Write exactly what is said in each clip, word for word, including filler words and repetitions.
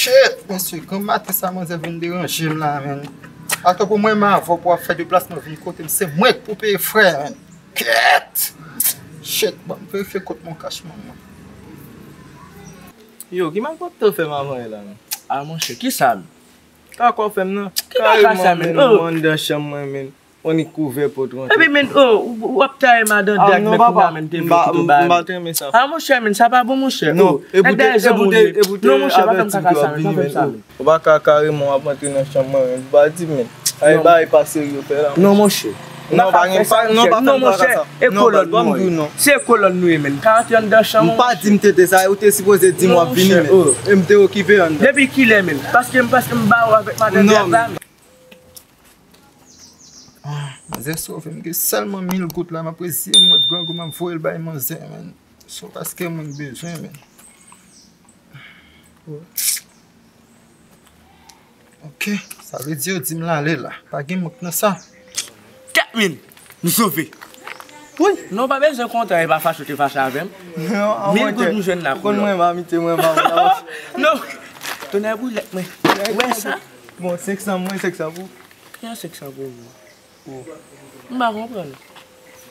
Shit, mesye, granmati sa manzè vin deranje m la, menn. Atò pou mwen, m avè w pou w ap fè deplasman vin kote m, se mwen k pou peye frè, menn. Kèt! Shit, ban m verifye kot mon kach mwen. Yo, ki malpwòpte w fè m avan yè la, menn? A, monchè, ki sa, menn? Kaka w fè m nan. Ki kaka sa, menn? Kareman, menn, oh, mwen anndan chanm mwen, menn. Ou annik ouvè pòt w antre. Epi, menn, oh, w, w ap taye madan dèk mèt kounye a, menn, te vle kite w ba li. M pa t renmen sa. A, monchè, menn, sa pa bon, monchè. Non, oh, e pou te, e pou te, e pou te. Non, monchè, pa fè m kaka sa, menn, pa fè m sa, menn. Ou pa ka kareman w ap antre nan chanm mwen, menn. Ou pa di, menn. Ay, bagay pa serye w fè la, non, monchè. Non, pa gen, pa, non, pa fè m kaka sa. E kolòn nou ye. Se kolòn nou ye, menn. Ka antre anndan chanm ou. M pa di m te de sa, ou te sipoze di m w ap vini, menn. E m te okipe anndan. Depi kilè, menn? Paske m, paske m ba ou avèk madan dèk la, menn. Ah, manzè sove m, gen sèlman mil goud la, m ap reziye m, m wè grangou m ap voye l bay manzè, menn. Se paske mwen bezwen, menn. Ok, sa vle di yo di m l ale la. Pa gen mank nan sa. Kèt, menn, nou sove. Wi. Non, pa bezwen kontan, e pa fache w te fache avè m. Non, a mil goud m jwenn la pou ou. Konn mwen, m amite mwen, m pa. Non. Tonnè boulèt mwen. Ou wè sa? Bon, senk san mwen, senk san pou. Ki an senk san pou ou? M pa konprann.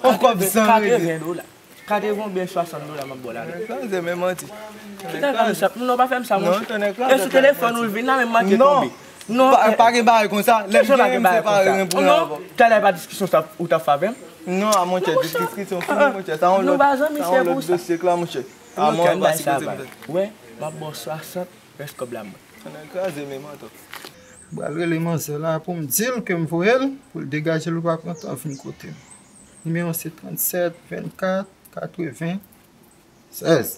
On kòb san rete. Katreven dola. Katreven oubyen swasant dola m ap ba w la. Tonnè kraze, men manti. Ki tonnè kraze? Non, pa fè m sa, monchè. E sou telefòn ou l vin la, men m manke tonbe. Non. Pa, pa gen bagay konsa. Lè m genyen, m separe ren pou ren avè w. Talè pa diskisyon sa ou t ap fè avè m. Non, a monchè, diskisyon fini, monchè. Sa yon lòt, sa yon lòt dosye k la, monchè. A mwen, pa sipoze m fè. Wè, m ap ba w swasant, rès kòb la mwen. Tonnè kraze, men manti. M pral rele manzè la pou m di l ke m voye l, pou l degaje l, ou pa pran tan vin kote m. Nimewo se trannsèt vennkat katreven sèz.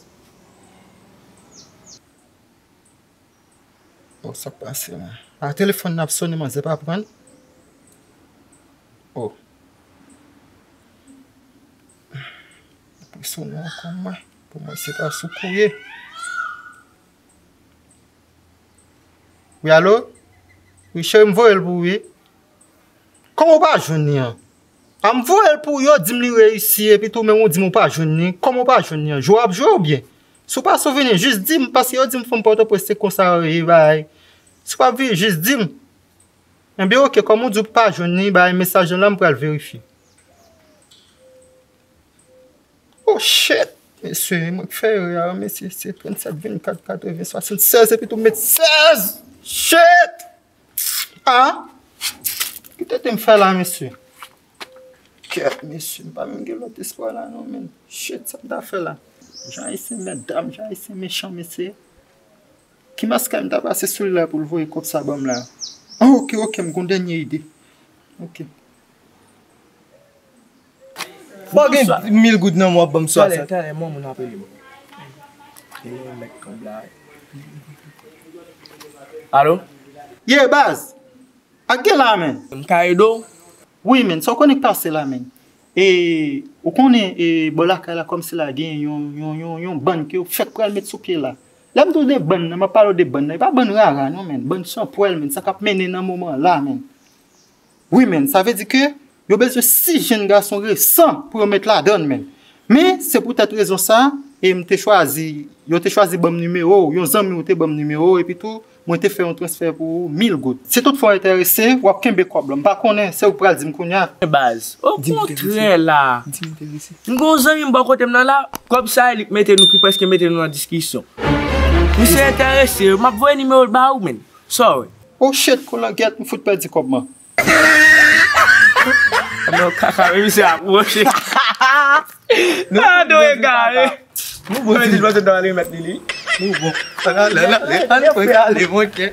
Oh, sa k pase la? A, telefòn nan ap sonnen, manzè pa pran l. Oh. Apre sonnen ankò, mwen. Pou mwen, se pa sou kourye. Wi, alo? Wi, cheri, m voye l pou ou, wi. Kòman w pa jwenn li an? A, m voye l pou ou, yo di m li reyisi, epi tou menm ou di m ou pa jwenn li. Kòman w pa jwenn li an? Jwe w ap jwe oubyen? Si w pa souvni, jis di m, paske yo di m fanm Pòtoprens se konsa yo ye, bay. Si w pa vini, jis di m. Enben, oke, kòm ou di w pa jwenn li, bay mesaj lan la, m pral verifye. Oh shit! Mesye, mwen k fè erè a, mesye, se trannsèt vennkat katreven swasannsèz, epi tou met sèz! Shit! Ah! Ki tete m fè la, mesye? Kèt, mesye, m pa menm gen lòt espwa la, non, men. Shit, sa m ta fè la? Jan ayisyen mèt dam, jan ayisyen mechan, mesye. Ki maskay m ta pase sou li la pou l voye kòb sa ban m la? Ah, oke, oke, m gon dènye ide. Oke. Bon, gen mil goud nan men w ap ban m swasant. Talè, talè, mwen moun ap rele m. Alo? Ye, baz! Ak gen la, men. M ka ede w? Wi, men, sa w konnen k pase la, men. E, ou konnen, e, bò lakay la, kòmsi la gen yon, yon, yon, yon bann ke yo fèk pral met sou pye la. Lè m di w de bann nan, m ap pale w de bann nan. E pa bann rara, non, men. Bann san pwèl, men. Sa k ap mennen nan moman la, men. Wi, men. Sa vle di ke yo bezwen sis jenn gason resan pou yo met ladann, men. Men, se poutèt rezon sa, e m te chwazi, yo te chwazi ban m nimewo w, yon zanmi w te ban m nimewo w, epi tou, mwen te fè yon transfè pou ou, mil goud. Si toutfwa w enterese, w ap kenbe kòb la. M pa konnen, se ou k pral di m kounye a. Baz, okontrè la. M gen yon zanmi m bò kote m nan la, kòb sa e li k mete nou, ki prèske mete nou nan diskisyon. Misye enterese, m ap voye nimewo l ba ou, men. Sa w wè? Oh shit, kolangyèt, m fout pèdi kòb mwen. Non, kaka, men misye ap woche. Ah, nou egare. Nou bon, ti pase nan remèt li, li. Nou bon. Ann ale, ann ale, ann ale, monchè.